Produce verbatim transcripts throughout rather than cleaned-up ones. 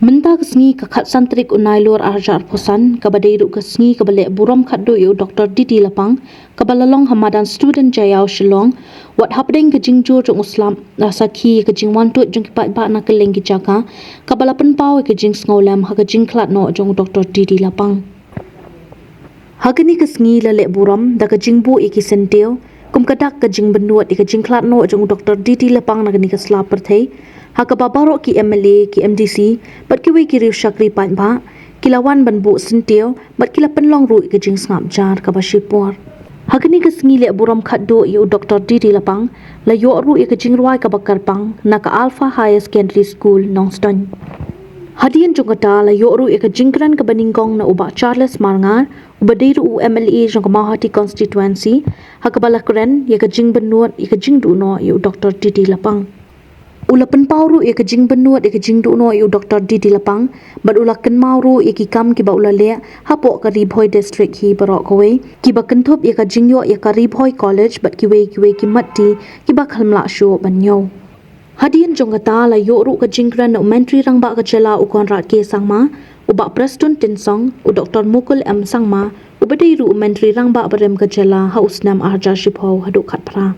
Mynta ka sngi ka khatsan tarik u Nailur arhajar arphew san, kaba dei ruh ka sngi kaba leh burom khatduh ïa u Doktor D D Lapang, kaba la long ha madan Student Jaiaw Shillong, wat hapdeng ka jingjur jong u slap, la sakhi ïa ka jingwan tuid jong ki paidbah na kylleng ki jaka, kaba la pynpaw ïa ka jingsngewlem ha ka jingkhlad noh jong u Doktor D D Lapang. Ha kane ka sngi la leh burom da ka jingbuh ïa ki syntiew, kum ka dak ka jingbynnud ïa ka jingkhlad noh jong u Doktor D D Lapang na kane ka sla pyrthei, ha kaba baroh ki M L A, ki M D C, bad kiwei ki riew shakri paidbah, ki la wan ban buh syntiew, bad ki la pynlong ruh ïa ka jingsngap jar kaba shipor. Ha kane ka sngi leh burom khatduh ïa u Doktor D D Lapang, la ïoh ruh ïa ka jingrwai kaba kyrpang na ka Alpha Higher Secondary School, Nongstoiñ. Hadien jong kata la ïoh ruh ïa ka jingkren kaba nyngkong na u Bah Charles Marngar, uba dei ruh u M L A jong ka Mawhati Constituency, ha kaba la kren ïa ka jingbynnud ïa ka jingduh noh ïa u Doktor D D Lapang. U la pynpaw ruh ïa ka jingbynnud ïa ka jingduh noh ïa u Doktor D D Lapang, bad u la kynmaw ruh ïa ki kam kiba u la leh hapoh ka Ri Bhoi District hi baroh kawei, kiba kynthup ïa ka jingïoh ïa ka Ri Bhoi College bad kiwei kiwei ki mat ti kiba khlem lah shuh ban ñiew. Hadien jong kata la ïoh ruh ka jingkren na u Myntri Rangbah ka jylla u Conrad K Sangma, u Bah Prestone Tynsong, u Doktor Mukul M Sangma, uba dei ruh u Myntri Rangbah barim ka jylla ha u snem arhajar shiphew haduh khatphra.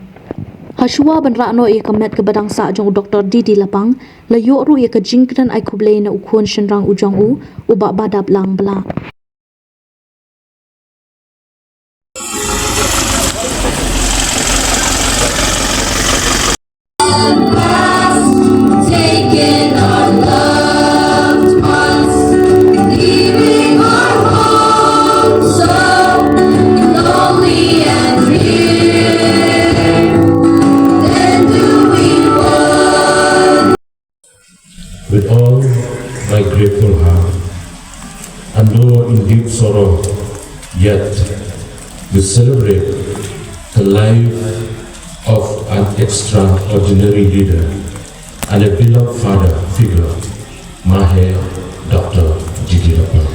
Hashwa ban rah noh ïa ka met kaba dang sah jong u Doktor D D Lapang, la ïoh ruh ïa ka jingkren ai khublei na u khun shynrang u jong u, u Bah Badap Lang Blah. Taking our loved ones, leaving our home so lonely and drear. Then do we want With all my grateful heart, and though in deep sorrow, yet we celebrate the life of an extraordinary leader and a beloved father figure, Mahe Doctor D D Lapang.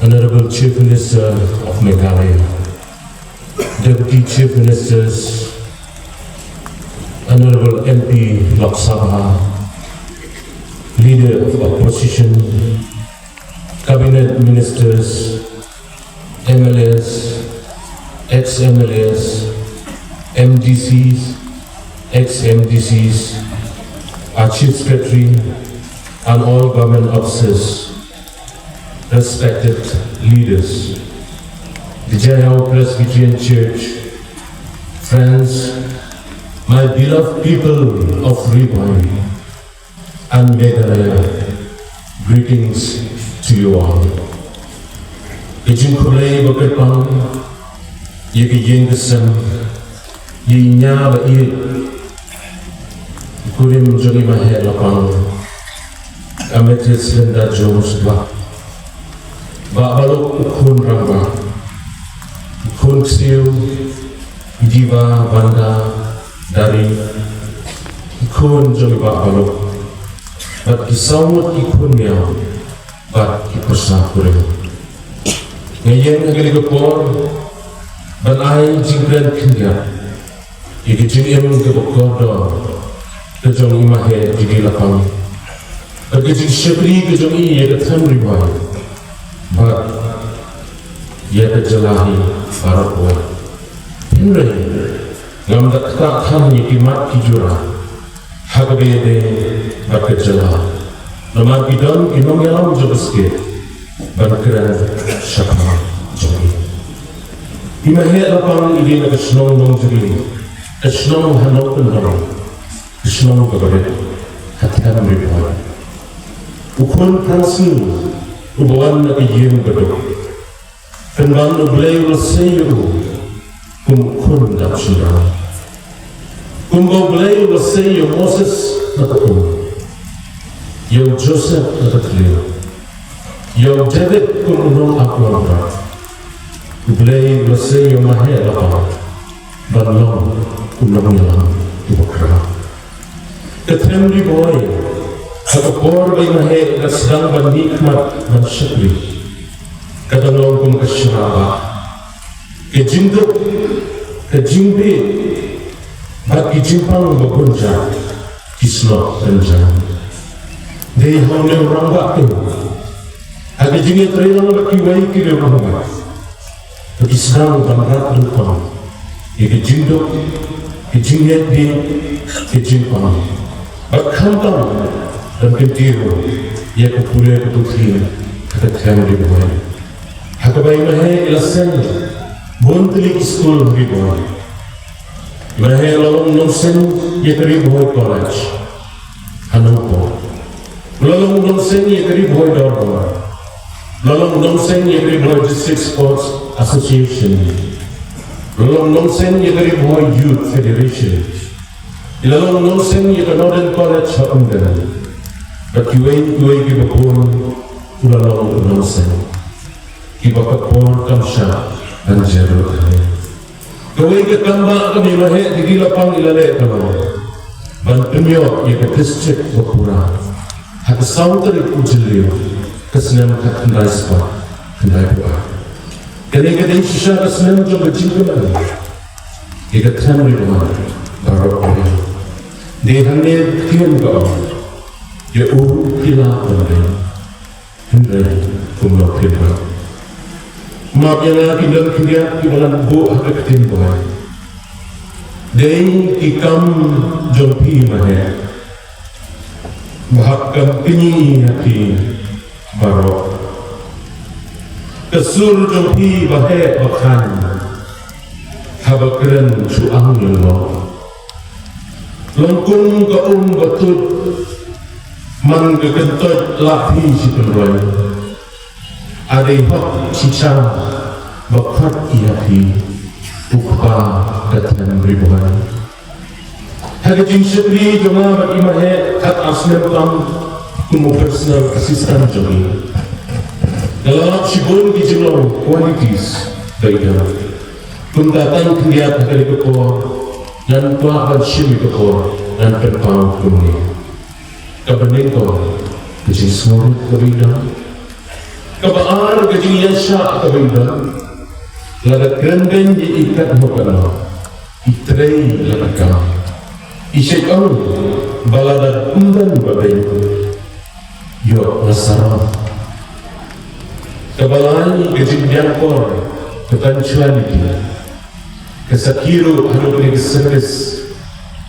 Honorable Chief Minister of Meghalaya, Deputy Chief Ministers, Honorable M P Lok Sabha, Leader of Opposition, Cabinet Ministers, M L As, ex-M L As, M D Cs, ex-M D Cs, our Chief Secretary, and all government officers, respected leaders, the Jaiaw Presbyterian Church, friends, my beloved people of Ri Bhoi and Meghalaya, greetings to you all. Ka jingkhublei ba kyrpang ïa ka ïing ka sem, ïa i ñia ba ïeit, kurim jong i Mahe Lapang, Amethyst Linda Jones Bah, Bah Balok u khun rangbah, u khun ksiew, i Diva Vanda Dari, i khun jong i Bah Balok, bad ki saw ngut ki khun miaw, bad ki pyrsa kurim. Nga ïeng ha kane ka por ban ai jingkren khyndiat ïa ka jingim kaba kordor ka jong i Mahe D D Lapang, bad ka jingshakri ka jong i ïa ka them Ri Bhoi bad ïa ka jylla hi baroh kawei. Hynrei ngam da ktah than ïa ki mat ki jura ha kaba ïadei bad ka jylla, namar ki don ki nongïalam jong ka state ban kren shaphang jong i. I Mahe Lapang i dei na ka shnong Nongjri, ka shnong ha Nongkyndong, ka shnong kaba rit ha them Ri Bhoi. U khun phrang sien uba wan na ka ïing baduk. Pynban U Blei u la sei ïa u kum u khun dap shynrang. Kumba U Blei u la sei ïa u Moses na ka um, ïa u Joseph na ka thliew, ïa u David kum u nongap wanrah, U Blei u la sei ïa u Mahe Lapang ban long u nongïalam uba khraw. Ka them Ri Bhoi, ha ka por ba i Mahe ka sdang ban mihkhmat ban shakri, ka dang long kum ka shyllangbar. Ka jingduk, ka jingbieit bad ki jingpang ba bun jait ki snoh kynjang. Dei ha une u rangbah te, ha ka jingïatreilang bad kiwei ki rangbah, ba ki sdang ban rat ryngkang ïa ka jingduk, ka jingngeit bad ka jingpang, bad khamtam ban kyntiew ïa ka pule ka puthi ha ka them Ri Bhoi. Ha kaba i Maheh i la seng bun tylli ki skul ha Ri Bhoi. I Maheh i la long nongseng ïa ka Ri Bhoi College ha Nongpoh. U la long nongseng ïa ka Ri Bhoi Dorbar. U la long nongseng ïa ka Ri Bhoi District Sports Association. U la long nongseng ïa ka Ri Bhoi Youth Federation. I la long nongseng ïa ka Northern College ha Umden. Bad kiwei kiwei kiba bun u la long u nongseng. Kiba ka por kam shah ban jer lut hangne. Kawei ka kam ba ka i Maheh Didi Lapang i la leh ka long ban pynïoh ïa ka district ba pura ha ka saw tarik u Jylliew ka snem khatkhyndai spah khyndaiphew ar. Kane ka dei shisha ka snem jong ka jingkmen ïa ka them Ri Bhoi baroh kawei. Dei hangne ktien ka ong, ïa u phi lah ban dei, hynrei kumno phi lah. Map ïa nga ki don khyndiat kiba ngan buh ha ka ktien Bhoi. Dei ki kam jong phi Maheh ba hap kam kñi ha phi baroh. Ka sur jong phi ba heh ba khlaiñ haba kren shu ang lyngkot. Long kum ka um ba tuid man ka kyntoit la phi shi pynroi. A dei hok shisha ba khot ïa phi u kpa ka them Ri Bhoi. Ha ka jingshakri jong nga bad i Maheh khatar snem tam kum u personal assistant jong i, nga la lap shibun ki jinglong, qualities ba i don. Kumta tang khyndiat ha kane ka por ngan kwah ban shim ïa ka por ngan pynpaw kumne. Kaba nyngkong, ka jingsngewrit kaba i don. Kaba ar, ka jingïaishah kaba i don. Lada kren beiñ ïa i katno katno, i trei la ka kam. I shait ong ba lada ym don ba beiñ, ïoh nga sarong. Kaba lai, ka jingbiang por, ka punctuality. Ka sakhi ruh haduh kane ka service,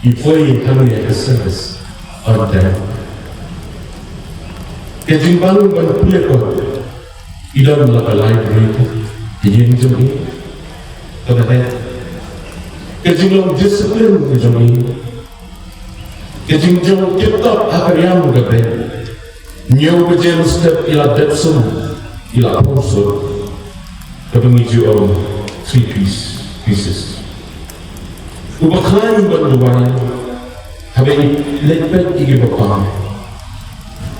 i poi hangne ka service on time. Ka jingbang ban pule kot, i don la ka library ka ïing jong i. Kaba heh, ka jinglong discipline ka jong i. Ka jingjop tip top ha ka riam ka beiñ. Hynñiew baje mynstep i la dep sum, i la phong sut. Kaba ngi ju ong three P's, pieces. Uba khlaiñ ban duwai, haba i leit peit ïa kiba pang,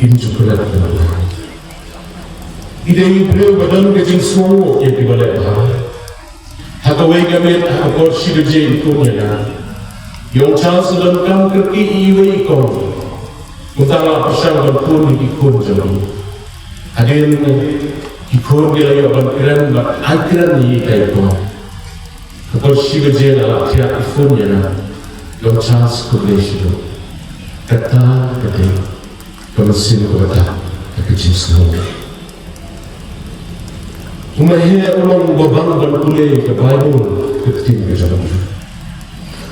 im ju klet ban duwai. I dei i briew ba don ka jingsngewnguh ïa kiba leh bha. Ha kawei ka miet ha ka por shi baje i phone ïa nga. Ïa u Charles u donkam kyrkieh ïa iwei i kong. Kumta nga la pyrshang ban phone ïa ki khun jong i. Hadien ki khun ki la ïoh ban kren bad ai kren ïa i kong. Ha ka por shi baje nga la thiah i phone ïa nga. Ïa u Charles, khublei shibun. Kata ka dei ka mynsiem kaba dap ha ka jingsngew. U Maheh u long uba bang ban pule ka Baibl, ka ktien ka jong u.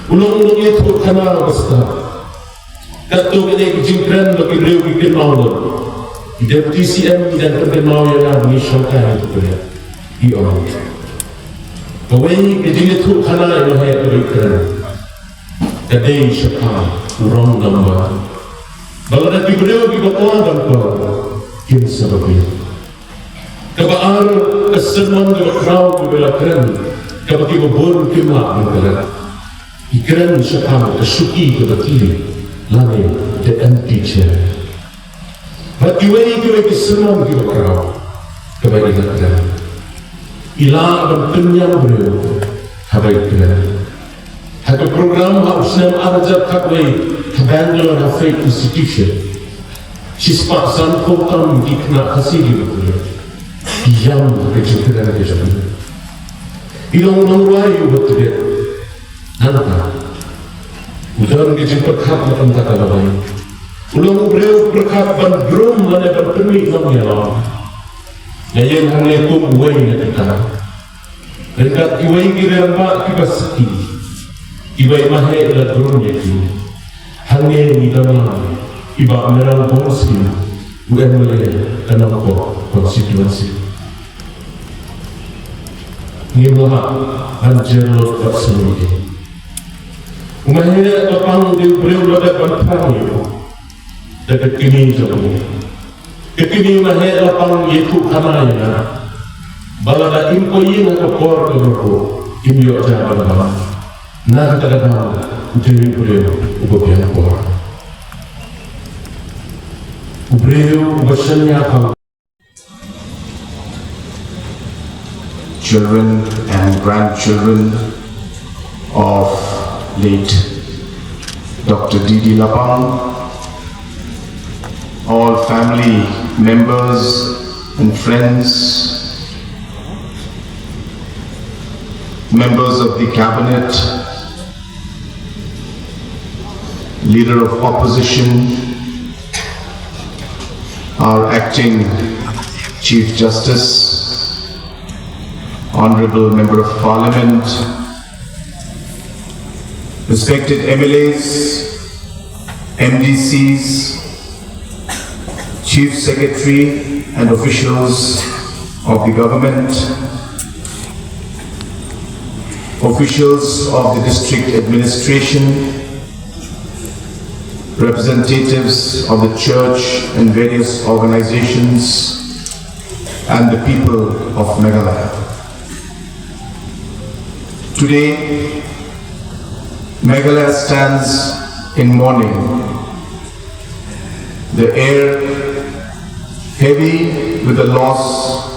U long u nongïathuhkhana uba stad. Katto katne ka jingkren ba ki briew ki kynmaw lut, i Deputy C M i dang pynkynmaw ïa nga ba ngi shongkai ha ka pule. I ong, kawei ka jingïathuhkhana i Maheh kaba i kren, ka dei shaphang u wrong number. Ba lada ki briew kiba kwah ban call, kin sa ba biang. Kaba ar, ka sermon kaba khraw kaba i la kren, kaba kiba bun kim lah ban kren. I kren shaphang ka shuki kaba tili, lane the empty chair. Bad kiwei kiwei ki sermon kiba khraw kaba i la kren. I lah ban pynïap briew haba i kren. Ha ka program ha u snem ar hajar khatwei ha Bangalore ha Faith Institution, shispah sanphew tam ki khynnah Khasi kiba pule ki ïam ha ka jingkren ka jong u. I long u nongrwai uba tbit. Nangta u don ka jingpyrkhat na ka bynta ka lawei. U long u briew pyrkhat ban brum lane ban pynmih nongïalam. Nga ïeng hangne kum uwei na kita. Ryngkat kiwei ki rangbah kiba saki, kiba i Maheh i la brum ïa ki. Hangne ngi don lang i Bah Mayralborn Syiem, u M L A ka Nongpoh constituency. Ngim lah ban jer lut bad sngewthuh. U Maheh Lapang u dei u briew la dep ban phah ïa u da ka kmie jong u. Ka kmie Maheh Lapang ïathuh khana ïa nga ba lada im ko ïing ha ka por kaba buh, im ïoh ja ban bam. Na kata ka daw u dei u briew uba biang por, u briew uba shaniah ha children and grandchildren of late Doctor D D Lapang, all family members and friends, members of the cabinet, leader of opposition, our acting Chief Justice, Honorable Member of Parliament, respected M L As, M D Cs, Chief Secretary and officials of the government, officials of the district administration, representatives of the church and various organizations, and the people of Meghalaya. Today, Meghalaya stands in mourning. The air heavy with the loss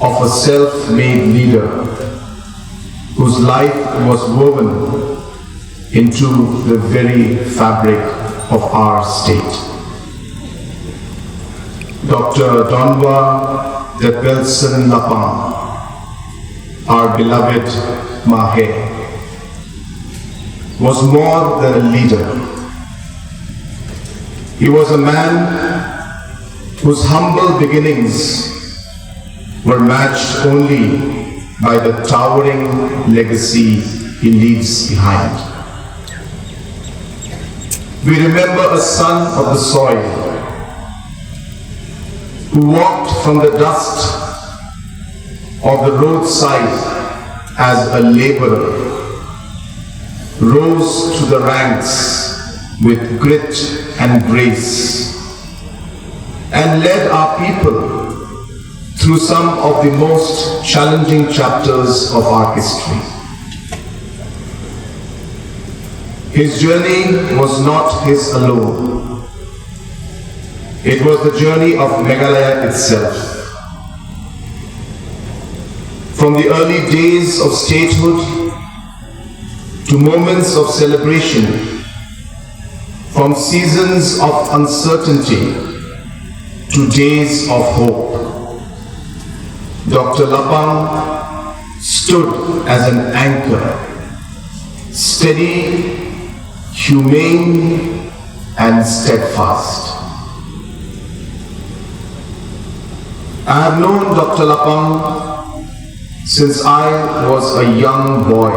of a self-made leader whose life was woven into the very fabric of our state. Doctor Donbor Debelson Lapang, our beloved Maheh, was more than a leader. He was a man whose humble beginnings were matched only by the towering legacy he leaves behind. We remember a son of the soil who walked from the dust of the roadside as a laborer, rose to the ranks with grit and grace, and led our people through some of the most challenging chapters of our history. His journey was not his alone. It was the journey of Meghalaya itself. From the early days of statehood to moments of celebration, from seasons of uncertainty to days of hope, Doctor Lapang stood as an anchor, steady, humane, and steadfast. I have known Doctor Lapang since I was a young boy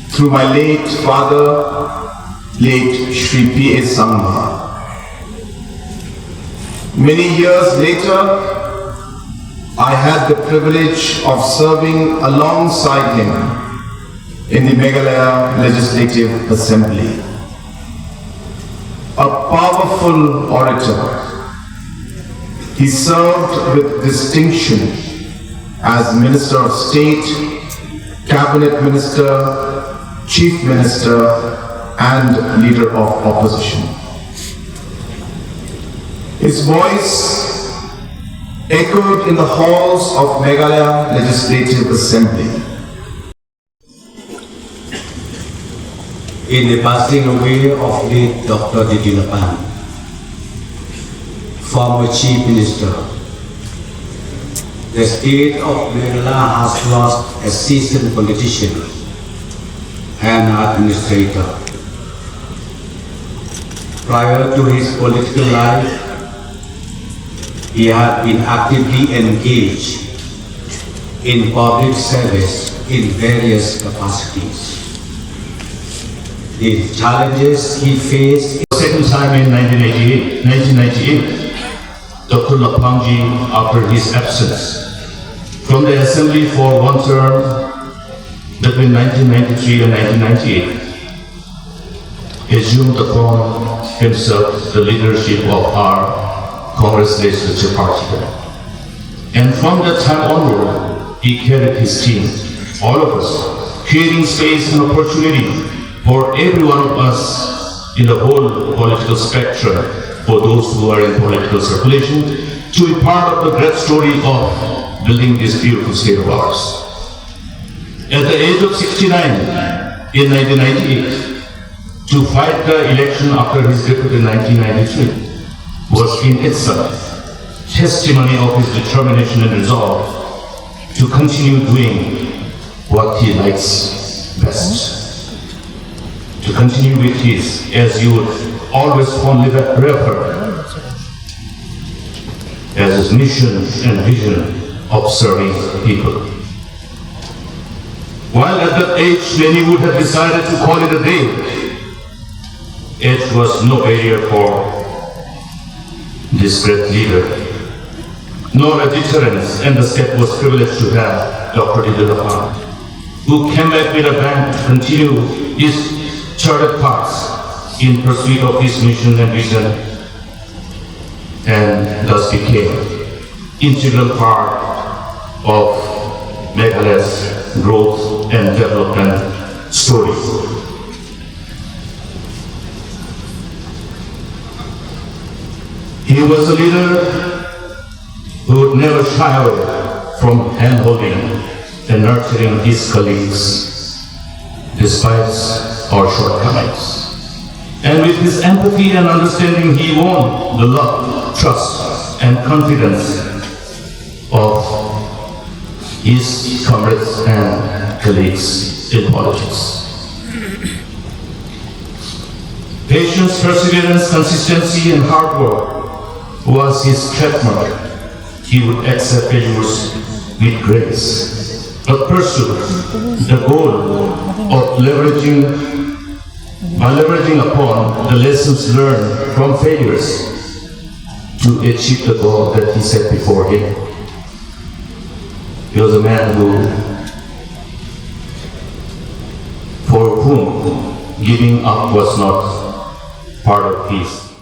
through my late father, late Shri P A Sangma. Many years later, I had the privilege of serving alongside him in the Meghalaya Legislative Assembly. A powerful orator, he served with distinction as Minister of State, Cabinet Minister, Chief Minister, and Leader of Opposition. His voice echoed in the halls of Meghalaya Legislative Assembly. In the passing away of late Doctor D D Lapang, former Chief Minister, the state of Meghalaya has lost a seasoned politician and administrator. Prior to his political life, he had been actively engaged in public service in various capacities. The challenges he faced. Second time in nineteen eighty-eight, nineteen ninety-eight, Doctor Lapangji, after his absence from the assembly for one term between nineteen ninety-three and nineteen ninety-eight, assumed upon himself the leadership of our Congress Legislature Party. And from that time onward, he carried his team, all of us, creating space and opportunity for every one of us in the whole political spectrum, for those who are in political circulation, to be part of the great story of building this beautiful state of ours. At the age of sixty-nine in nineteen ninety-eight, to fight the election after his defeat in nineteen ninety-three was in itself testimony of his determination and resolve to continue doing what he likes best, to continue with his, as you would always fondly re- refer, as his mission and vision of serving people. While at that age, many would have decided to call it a day, age was no barrier for this great leader, nor a deterrence, and the state was privileged to have Doctor Didi Lapang, who came back with a bang to continue his charted paths in pursuit of his mission and vision, and thus became integral part of Meghalaya's growth and development story. He was a leader who would never shy away from hand-holding and nurturing his colleagues despite our shortcomings. And with his empathy and understanding, he won the love, trust, and confidence of his comrades and colleagues in politics. Patience, perseverance, consistency, and hard work was his trademark. He would accept failures with grace, but pursue the goal of leveraging, by leveraging upon the lessons learned from failures to achieve the goal that he set before him. He was a man who, for whom giving up was not part of his